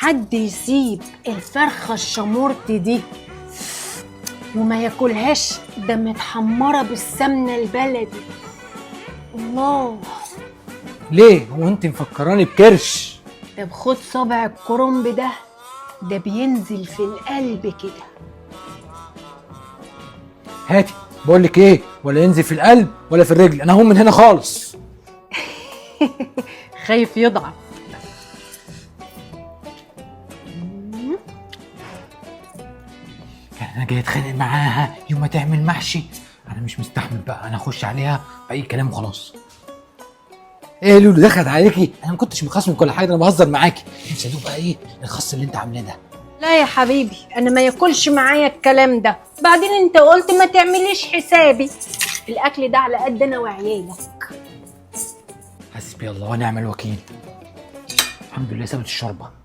حد يسيب الفرخه الشامورت دي وما ياكلهاش؟ ده متحمره بالسمنه البلدي. الله. ليه هو انت مفكراني بكرش؟ طب خد صابع الكرنب ده، ده بينزل في القلب كده. هاتي. بقول لك ايه، ولا ينزل في القلب ولا في الرجل، انا هقوم من هنا خالص. خايف يضعف. يعني انا جاي اتخانق معاها يوم ما تعمل محشي، انا مش مستحمل بقى، انا اخش عليها باي كلام وخلاص. ايه يا لولو دخلت عليكي؟ انا ما كنتش مخصم كل حاجة، انا بهزر معاكي. نفسي ادوق بقى ايه الخس اللي انت عاملاه ده. لا يا حبيبي، انا ما ياكلش معايا الكلام ده. بعدين انت قلت ما تعمليش حسابي، الاكل ده على قد انا وعيالك. حسبي الله ونعم الوكيل. الحمد لله سابت الشوربة.